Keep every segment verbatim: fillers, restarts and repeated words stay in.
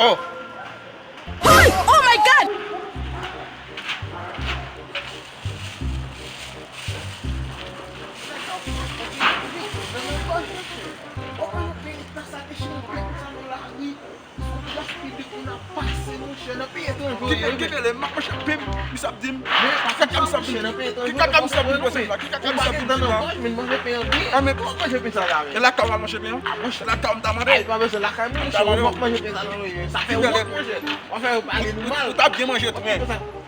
Oh! Ay! Oh my God! Ki, ki, ki, m ap mache pim, misye ap di m, ki kaka misye ap vin pase la, ki kaka misye ap vin pase la, ki kaka misye ap vin pase la. E lakay ou al manje pen an? E lakay ou m ta mande? Ou ta mande? Ou ta byen manje tou, men.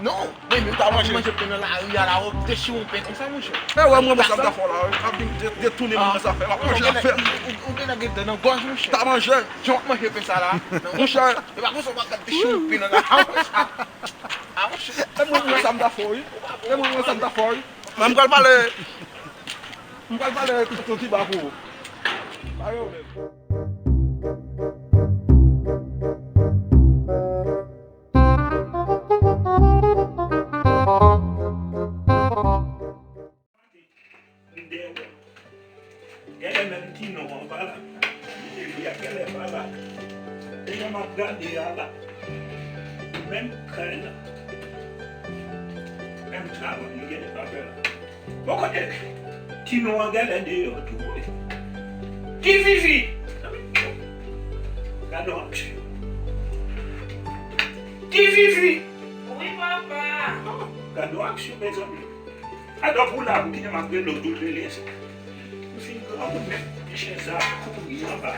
Non, men ou ta manje pen nan lari a la, w ap dechiwe yon pen konsa, monchè. E wè, mwen, mwen, sa m ta fè w la, w ap vin de-, detounen mwen nan zafè, w ap manje afè. Ou gen nan gèt nan gòj, monchè. Ta manje. Jan w ap manje pen sa la. Monchè. E pa konsa w ap gade dechiwe yon pen nan la, monchè. A, monchè. E mwen, mwen, sa m ta fè w, wi. E mwen, mwen, sa m ta fè w, wi. Men m pral pale, m pral pale tonton Tiba pou ou. Pa gen pwoblèm. Gèlè menm ti non an pa la. Epi a gèlè pa la. E jan m ap gade a la. Menm kay la. Menm travay li gèlè pa fè la. Bon, kote ti non an gèlè deyò tou, wi. Ti Vivi! Gade yon aksyon. Ti Vivi! Wi, papa. Ah, gade yon aksyon, mezanmi. Atò pou la, pou kite m ap rele w, tout rele sa. M fin granmoun, men chen sa ap kouri anba.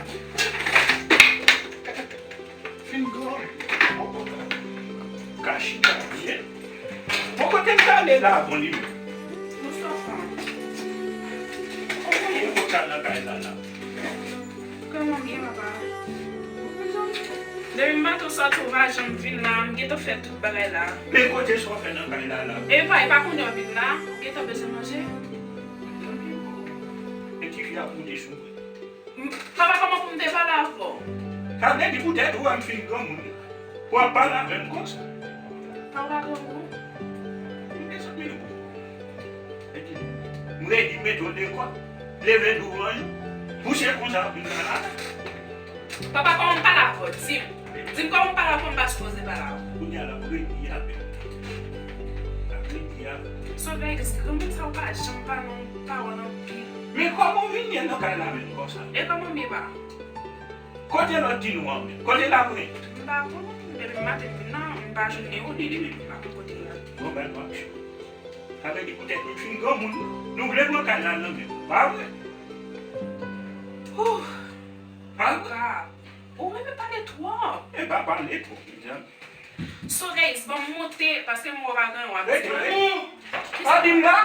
Fin granmoun. Ka chita byen. Bon, kote m t ale la, bon, li menm? Bonswa, fanm. Kòman w ye, ou ka nan kay la, la? Kòman m ye, papa? Depi maten w sòti, ou pa janm vin la, m gentan fè tout bagay la. Men kote sa w fè nan kay la, la? E pa, e pa kounye a w vin la, ou gentan bezwen manje? E tifi ap moute sou mwen. M, papa, kòman pou m te pale avè w? Sa vle di poutèt ou wè m fin granmoun, pou w ap pale avè m konsa? Papa grangou. M bezwen di nou. Epi, m redi mete w lekòl, leve dou w anyen, pouse konsa pou m pale avè w. Papa, kòman m pale avè w? Di m. Di m kòman m pale avè w, m pa sipoze pale avè w. Kounye a la, m redi avè w. M redi avè w. Sovèy, granmoun sa w pa janm pale yon pawòl anpil. Men kòman w vin ye nan kay la menm konsa? E kòman m ye, pa? Kote lòt ti nou an menm? Kote l ap rete? M pa konn, depi maten m vin la, m pa jwenn ni yon ni de, m pa konn kote l al. Bon, bay m aksyon. Sa vle di poutèt nou fin granmoun, nou vle pran kay la nan men nou, pa vre? Ouh! Pa vre? Papa, ou menm pale twòp. E pa pale twòp, mezanmi. Sovèy, ban m monte, paske m wè w pa gen yon ap di. Rete, rete. Pa di m la.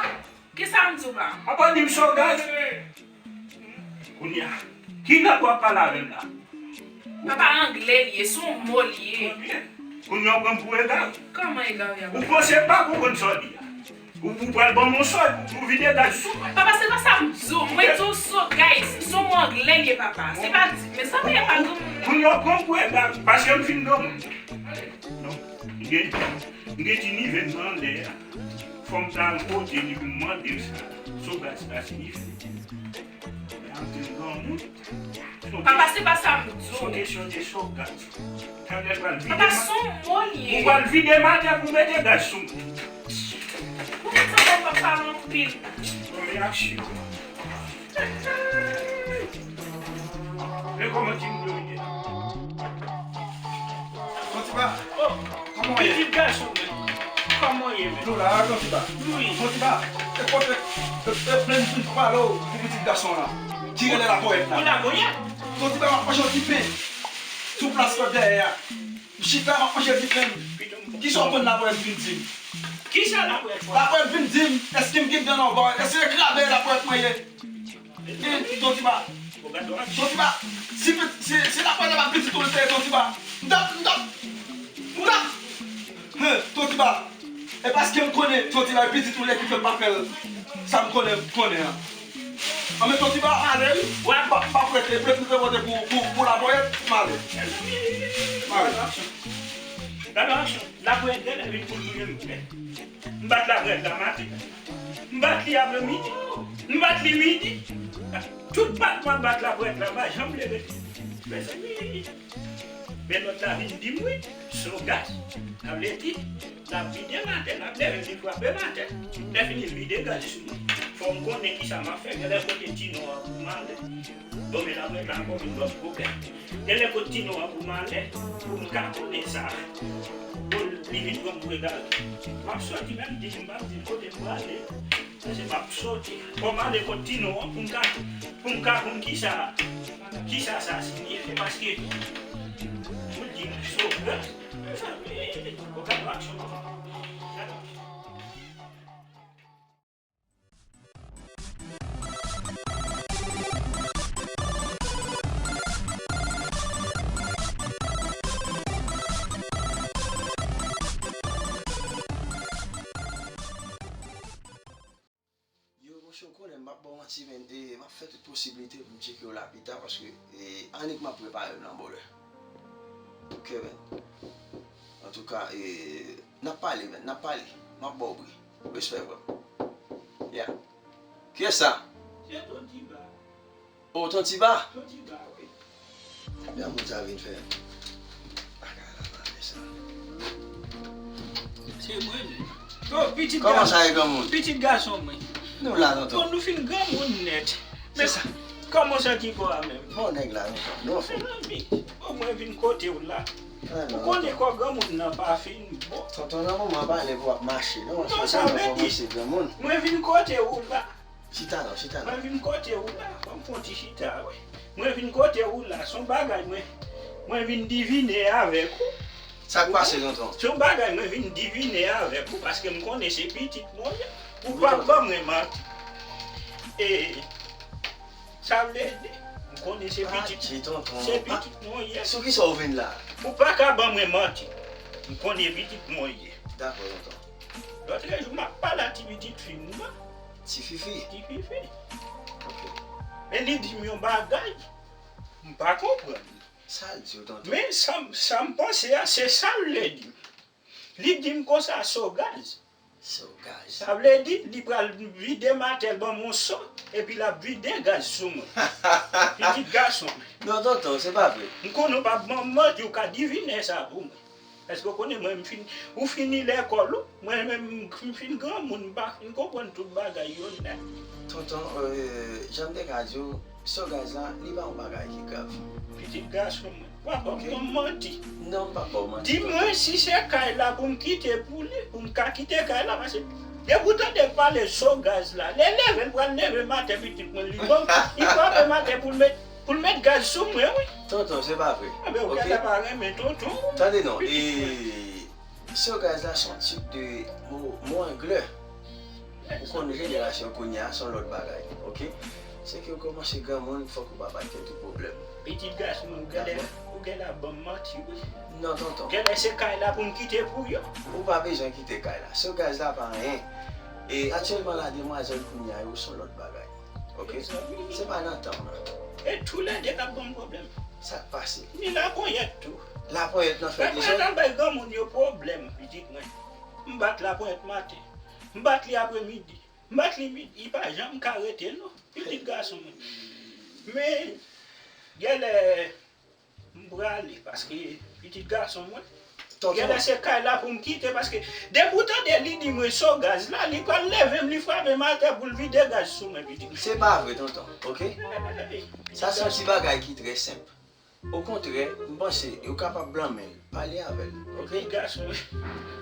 Kisa m di w la? Apa di m sa w gade? Kounye a, kilè w ap pale avè m la? Papa, anglè li ye, se yon mo li ye. Kounye a w pran m pou egare. Kòman egare a? Ou panse m pa konprann sa w di a? Ou, ou pral ban m yon sòy pou, pou vide gaz sou mwen? Papa, se pa sa m di w. Mwen di w so, guys, se yon mo anglè li ye, papa. Se pa di, mezanmi, e pa granmoun. Kounye a w pran m pou egare, paske m fin granmoun. Non, m gen, m gen ti nivo m nan anlè a. Fò m ta al kote li pou m mande l sa. Sogaz pa siyifi. Anpil granmoun. Papa, se pa sa m di w. Se yon kesyon de sogaz. Tanlè pral vide. Papa, se yon mo li ye. Ou pral vide m atè pou mete gaz sou m. Ou gen tande w ap pale anpil. Yon reyaksyon. Men kòman ti moun yo rete? Bon, ti pa. Oh, kòman w ye? Pitit gason, men. Kòman w ye menm? Nou la, Tontiba. Wi. Tontiba, e kote, e, e, plenn vin pale w pou pitit gason la. Ki rele Laponyèt la. Ou Laponyèt? Tontiba, m ap manje yon ti pen sou plas kot dèyè a. M chita, m ap manje ti pen. Kisa w konn Laponyèt vin di m? Kisa Laponyèt fè? Laponyèt vin di m, èske m gen dan nan bò? Èske se krabe Laponyèt mwen ye? Tontiba. Tontiba. Si, si, si Laponyèt ap pitit ou, l te Tontiba. M t ap, m t ap, m t ap. Hen, Tontiba. E paske m konnen Tontiba e pitit ou l ye ki fè m pa fè l. Sa m konnen, m konnen an. Anben Tontiba, m ale wi. Wè. M pa, m pa prete, prete m te vote pou, pou, pou Laponyèt, m ale. M ale. Gade yon aksyon. Laponyèt genlè vin pou l touye m. M bat Laponyèt la maten. M bat li apremidi. M bat li midi. Tout bat m ap bat Laponyèt la, m pa janm leve. Mezanmi. Men lòt la vin di m wi, Sogaz. Sa vle di, l ap vide m atè, l ap leve, li frape m atè. Lè fini, l vide gaz sou mwen. Fò m konnen kisa m ap fè. Genlè kote Tino a pou m ale. Bon, men Laponyèt la ankò vin ba m pwoblèm. Genlè kote Tino a pou m ale, pou m ka konnen sa. Bon, li vin pran m pou egare. M ap soti, menm di m p ap di l kote m prale. Paske m ap soti. Fò m ale kot Tino an pou m ka, pou m ka konn kisa, kisa sa siyifi. Paske pou l di m Sogaz, mezanmi, ou ka wè aksyon. Yo, monchè, ou konnen m p ap ba w manti, men, e, m ap fè tout posiblite pou m tcheke w la pita, paske, e, annik m ap prepare m nan bonè. Ok, men. Antouka, e, n ap pale, men, n ap pale. M ap ba w bri. Respè, frè m. Yeah. Kiyès sa? Se Tontiba. O, Tontiba? Tontiba, wi. Ebyen, moun sa vin fè bagay la, bagay sa. Se mwen menm. O, pitit gason. Kòman sa ye, granmoun? Pitit gason mwen. Nou la, tonton. Bon, nou fin granmoun nèt. Se sa. Kòman w santi kò a menm? Bon, nèg la, tonton. Nou anfòm. Mezanmi, o, mwen vin kote w la. Ou konnen kò granmoun nan pa fin bon. Tonton, nan moman pale pou w ap mache, non? Non, sa vle di, mwen vin kote w la. Chita non, chita non. Mwen vin kote ou la, fò m fè yon ti chita, wi. Mwen vin kote ou la, se yon bagay mwen, mwen vin divine avèk ou. Sa k pase, tonton? Se yon bagay mwen vin divine avèk ou, paske m konnen se pitit mwen ye. Ou p ap ban mwen manti. E sa vle di, m konnen se pitit, se pitit mwen ye. Sou kisa w vin la? Ou pa ka ban mwen manti. M konnen pitit mwen ye. Dakò, tonton. Lòt jou, m ap pale a ti pitit fi m nan. Ti Fifi? Ti Fifi. Ok. Men li di m yon bagay, m pa konprann. Sa l di w, tonton? Men sa m, sa m panse a, se sa l vle di m. Li di m konsa, Sogaz. Sogaz. Sa vle di, li pral vide m atè, l ban m yon so, epi l ap vide gaz sou mwen. Pitit gason m. Non, tonton, se pa vre. M konnen w p ap ban m manti, w ka divine sa pou mwen. Èske w konnen mwen, m fin, ou fini lekòl ou? Mwen menm, m fin granmoun, m pa fin konprann tout bagay yo nèt. Tonton, euh, jan m te ka di w, Sogaz la, li pa yon bagay ki grav. Pitit gason mwen, w ap ban m manti. Non, m p ap ba w manti, tonton. Di mwen si se kay la pou m kite pou li, pou m ka kite kay la, paske depi w tande pale Sogaz la, lè leve, l pral leve m atè pitit mwen, li ban m, li frape m atè pou l met Pou l met gaz sou mwen, wi. Tonton, se pa vre. Enben, ou genlè pa renmen tonton. Tande non, e, Sogaz la se yon tip de mo, mo anglè. Ou konn jenerasyon kounye a, se yon lòt bagay, ok? Se ke ou kòmanse granmoun, fòk ou pa bat tèt ou pwoblèm. Pitit gason, ou genlè, ou genlè ap ban m manti, wi. Non, tonton. Genlè se kay la pou m kite pou yo. Ou pa bezwen kite kay la. Sogaz la pa anyen. E aktyèlman la, demwazèl kounye a yo, se yon lòt bagay. Ok? Se pa nan tan w nan. E toulède k ap ban m pwoblèm. Sa k pase? Ni laponyèt tou. Laponyèt nan fè dezòd. Laponyèt al bay granmoun yo pwoblèm, pitit mwen. M bat laponyèt maten. M bat li apremidi. M bat li midi. Li pa janm ka rete, non. Pitit gason mwen. Men, genlè, M prale, paske pitit gason mwen, genlè se kay la pou m kite, paske depi w tande li di mwen Sogaz la, li pral leve m, li frape m atè pou l vide gaz sou mwen, pitit. Se pa vre, tonton, ok? Sa se yon ti bagay ki trè senp. Okontrè, m panse yo kapab blanmen l. Pale avè l, ok? Ti gason.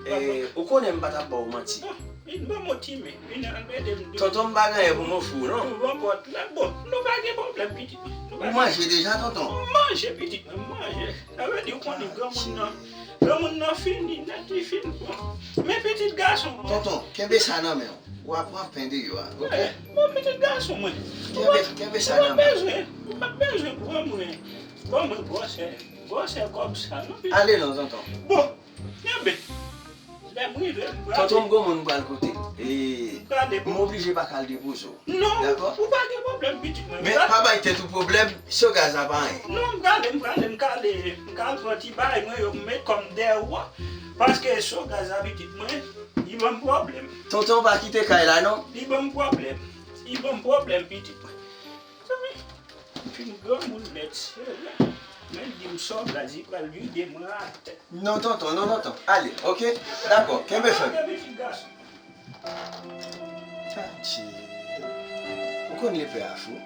E, ou konnen m pa t ap ba w manti. Bon, vin ban m yon ti men. Vin al ede m. Tonton, m pa gen anyen pou m ofri w, non. Ouvè pòt la. Bon, nou pa gen pwoblèm, pitit mwen. Nou pa Ou manje deja, tonton? Manje, pitit mwen, manje. Sa vle di, ou konnen granmoun nan. Granmoun nan fini, nèt li fini. Bon. Men pitit gason mwen. Tonton, kenbe sa nan men w. W ap pran pen deyò a, ok? Eh, bon, pitit gason mwen. Kenbe, kenbe sa Ou nan pa men w. bezwen, ou pa bezwen pran mwen. Ban mwen gwosè, gwosè kòb sa, non, pitit. Ale non, tonton. Bon, kenbe. Lè m rive, m prale. Tonton, m gon moun m pral kote. E, M prale. M oblije pa ka al depoze w. Non, Dakò? Ou pa gen pwoblèm, pitit mwen. Men pa bay tèt ou pwoblèm, so gaz la pa anyen. Non, m prale, m prale, m kale, m kale pran ti bagay mwen yo, m met kòm dèyè w. Paske so gaz la, pitit mwen, li ban m pwoblèm. Tonton, pa kite kay la, non. Li ban m pwoblèm. Li ban m pwoblèm, pitit mwen. Zanmi, m fin granmoun nèt, serye. Men di m so gaz, li pral vide mwen atè. Non, tonton, non, tonton. Ale, ok? Dakò, kenbe fèm. Kenbe, pitit gason. Adje. Ou konn lepè a fou?